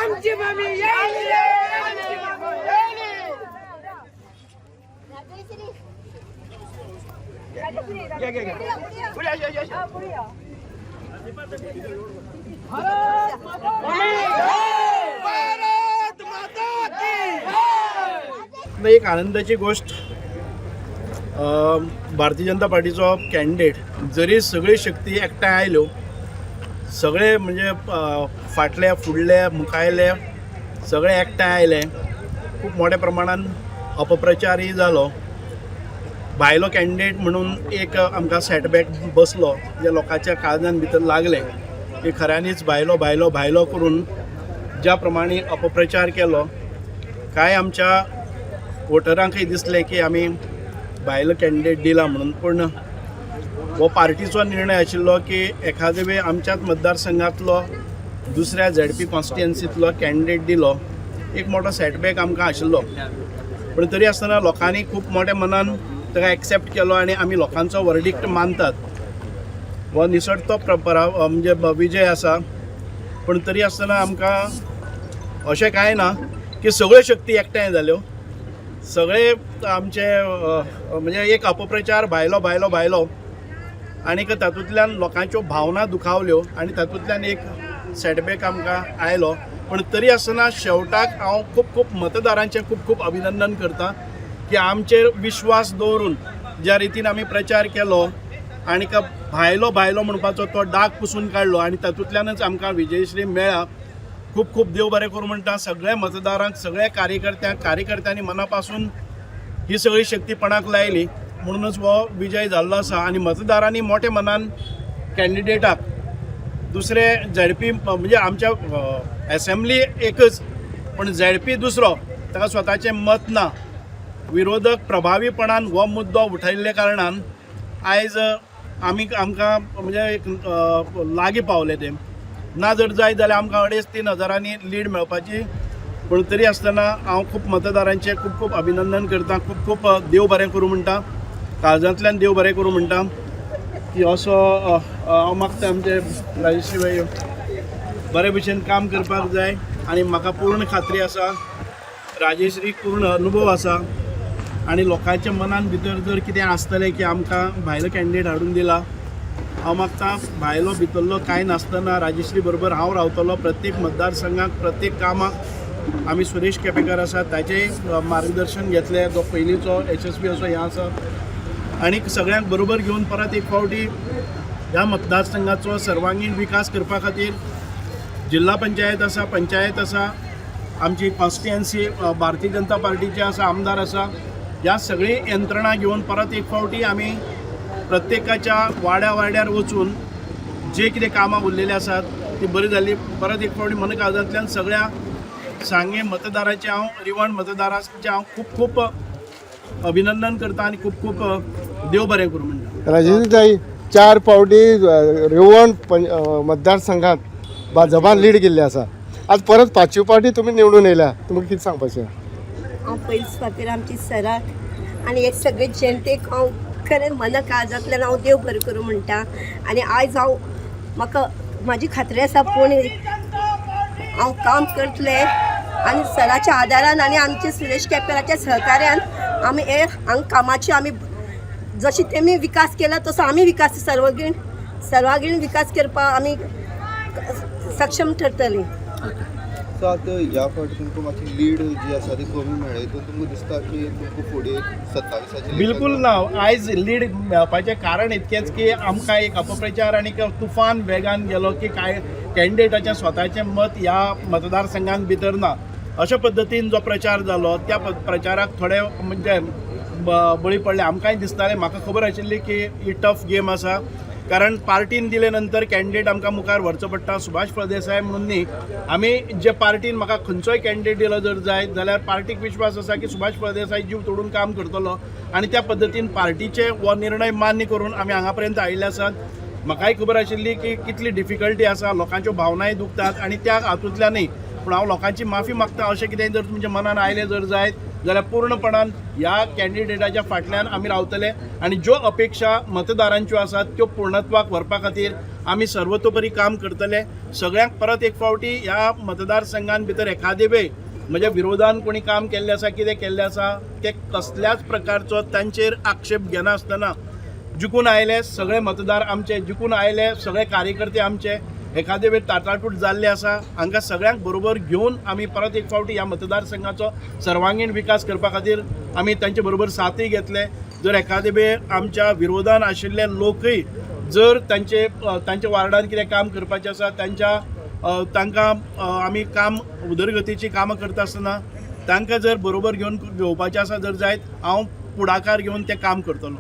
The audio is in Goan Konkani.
आमची मामी येईल रे, आमची मामी येईल. भारत माता की नाही, एक आनंदाची गोष्ट. भारतीय जनता पार्टीचो कॅन्डिडेट जरी सगळी शक्ती एकठांय आयल्यो, सगळे म्हणजे फाटले फुडले मुखायले सगळे एकठांय आयले, खूब मोठ्या प्रमाणान अपप्रचारय जालो. भायलो कॅन्डिडेट म्हणून एक आमकां सेटबॅक बसलो, जे लोकांच्या काळजान भितर लागलें की खऱ्यांनीच भायलो भायलो भायलो करून ज्या प्रमाणे अपप्रचार केलो, कांय आमच्या वोटरांकय दिसलें की आमी भायलो कॅन्डिडेट दिला म्हणून. पूण हो पार्टीचो निर्णय आशिल्लो की एखादे वेळ आमच्याच मतदारसंघातलो दुसऱ्या झेडपी कॉन्स्टिट्युएन्सींतलो कॅन्डिडेट दिलो, एक मोठो सेटबॅक आमकां आशिल्लो. पूण तरी आसतना लोकांनी खूब मोठ्या मनान ताका एक्सेप्ट केलो आनी आमी लोकांचो वर्डिक्ट मानतात. हो निसटतो म्हणजे विजय आसा. पूण तरी आसतना आमकां अशें कांय ना की सगळ्यो शक्ती एकठांय जाल्यो, सगळे आमचे म्हणजे एक अपप्रचार भायलो भायलो भायलो आनीक तातूंतल्यान लोकांच्यो भावना दुखावल्यो आनी तातूंतल्यान एक सेटबॅक आमकां आयलो. पूण तरी आसतना शेवटाक हांव खूब खूब मतदारांचें खूब खूब अभिनंदन करता की आमचेर विश्वास दवरून ज्या रितीन आमी प्रचार केलो आनीक भायलो भायलो म्हणपाचो तो डाग पुसून काडलो आनी तातूंतल्यानच आमकां विजयश्री मेळ्ळा. खूब खूब देव बरें करूं म्हणटा सगळ्या मतदारांक, सगळ्या कार्यकर्त्यांक. कार्यकर्त्यांनी मना पासून ही सगळी शक्ती पणाक लायली म्हणूनच हो विजय जाल्लो आसा. आनी मतदारांनी मोठ्या मनान कॅन्डिडेटाक दुसरे झेडपी म्हणजे आमच्या एसेंब्ली एकच पण झेडपी दुसरो ताका स्वताचें मत ना, विरोधक प्रभावीपणान हो मुद्दो उठयल्ल्या कारणान आयज आमी आमकां म्हणजे एक लागीं पावले. ते ना जर जायत जाल्यार आमकां 2.5-3 हजारांनी लीड मेळपाची. पूण तरी आसतना हांव खूब मतदारांचें खूब खूब अभिनंदन करता, खूब खूब देव बरें करूं म्हणटा, काळजांतल्यान देव बरें करूं म्हणटा की असो हांव मागता आमचे राजेश्री भाई बरे भशेन काम करपाक जाय. आनी म्हाका पूर्ण खात्री आसा राजेश्रीक पूर्ण अनुभव आसा आनी लोकांच्या मनान भितर जर कितें आसतलें की आमकां भायलो कॅन्डिडेट हाडून दिला, हांव मागता भायलो भितरलो कांय नासतना राजेश्री बरोबर हांव रावतलो. प्रत्येक मतदारसंघाक प्रत्येक कामाक आमी सुरेश केपेकार आसा ताचेंय मार्गदर्शन घेतलें, जो पयलींचो यशस्वी असो हें आसा. आनी सगळ्यांक बरोबर घेवन परत एक फावटी ह्या मतदारसंघाचो सर्वांगीण विकास करपा खातीर जिल्हा पंचायत आसा, पंचायत आसा, आमची कॉन्स्टिट्युएन्सी भारतीय जनता पार्टीचे आसा, आमदार आसा, ह्या सगळी यंत्रणा घेवन परत एक फावटी आमी प्रत्येकाच्या वाड्या वाड्यार वचून जे कितें कामां उरलेलीं आसात ती बरी जाली. परत एक फावटी मन काळजांतल्यान सगळ्या सांगें मतदाराचें हांव, रिवण मतदाराचें हांव खूब खूब अभिनंदन करता आनी खूब खूब देव बरें करूं म्हणटा. राजेंद्र, 4 फावटी रिवण मतदारसंघात भाजपान लीड केल्ली आसा, आज परत 5वी फावटी तुमी निवडून येयल्या, तुमकां कितें सांगपाचें? हांव पयलींच खातीर आमची सराक आनी हे सगळे जनतेक हांव खरें मना काळजांतल्यान हांव देव बरें करूं म्हणटा. आनी आयज हांव म्हाका म्हाजी खात्री आसा पूण हांव काम करतलें आनी सराच्या आदारान आनी आमचे सुरेश केपेराच्या सहकार्यान आमी हे हांगा कामाची आमी जशी तेमी विकास केला तसो आमी विकास सर्वगीण सर्वांगीण विकास करपाक आमी सक्षम ठरतली. सो आतां ह्या फावटी तुमकां मातशी लीड जी आसा ती कमी मेळ्ळी, हितून तुमकां दिसता की तुमकां फुडें 27आचेर बिलकुल ना. आयज लीड मेळपाचें कारण इतकेंच की आमकां एक अपप्रचार आनी तुफान वेगान गेलो की कांय कॅन्डिडेटाचें स्वताचें मत ह्या मतदारसंघान भितर ना अशा पद्दतीन जो प्रचार जालो त्या प्रचाराक थोडे म्हणजे बळी पडले. आमकांय दिसतालें, म्हाका खबर आशिल्ली की ही टफ गेम आसा, कारण पार्टीन दिले नंतर कॅन्डिडेट आमकां मुखार व्हरचो पडटा. सुभाष फळदेसाय म्हणून न्ही, आमी जे पार्टीन म्हाका खंयचोय कॅन्डिडेट दिलो जर जायत जाल्यार पार्टीक विश्वास आसा की सुभाष फळदेसाय जीव तोडून काम करतलो आनी त्या पद्दतीन पार्टीचे हो निर्णय मान्य करून आमी हांगा पर्यंत आयिल्ले आसात. म्हाकाय खबर आशिल्ली की कितली डिफिकल्टी आसा, लोकांच्यो भावनाय दुखतात आनी त्या हातूंतल्यानय पूण हांव लोकांची माफी मागता. अशें कितें जर तुमच्या मनान आयलें जर जायत जाल्यार पूर्णपणान ह्या कॅन्डिडेटाच्या फाटल्यान आमी रावतले आनी ज्यो अपेक्षा मतदारांच्यो आसात त्यो पूर्णत्वाक व्हरपा खातीर आमी सर्वतोपरी काम करतले. सगळ्यांक परत एक फावटी ह्या मतदारसंघान भितर एखादे वेळ म्हज्या विरोधान कोणी काम केल्लें आसा, कितें केल्लें आसा, ते कसल्याच प्रकारचो तांचेर आक्षेप घेनासतना जिखून आयले सगळे मतदार आमचे, जिखून आयले सगळे कार्यकर्ते आमचे. एखादे वेळ ताटातूट जाल्ले आसा, हांकां सगळ्यांक बरोबर घेवन आमी परत एक फावटी ह्या मतदारसंघाचो सर्वांगीण विकास करपा खातीर आमी तांचे बरोबर साथय घेतले. जर एखादे वेळ आमच्या विरोधान आशिल्ले लोकय जर तांच्या वार्डान कितें काम करपाचें आसा, तांकां आमी काम उदरगतीचीं कामां करता आसतना तांकां जर बरोबर घेवन घेवपाचें आसा जर जायत, हांव फुडाकार घेवन तें काम करतलो.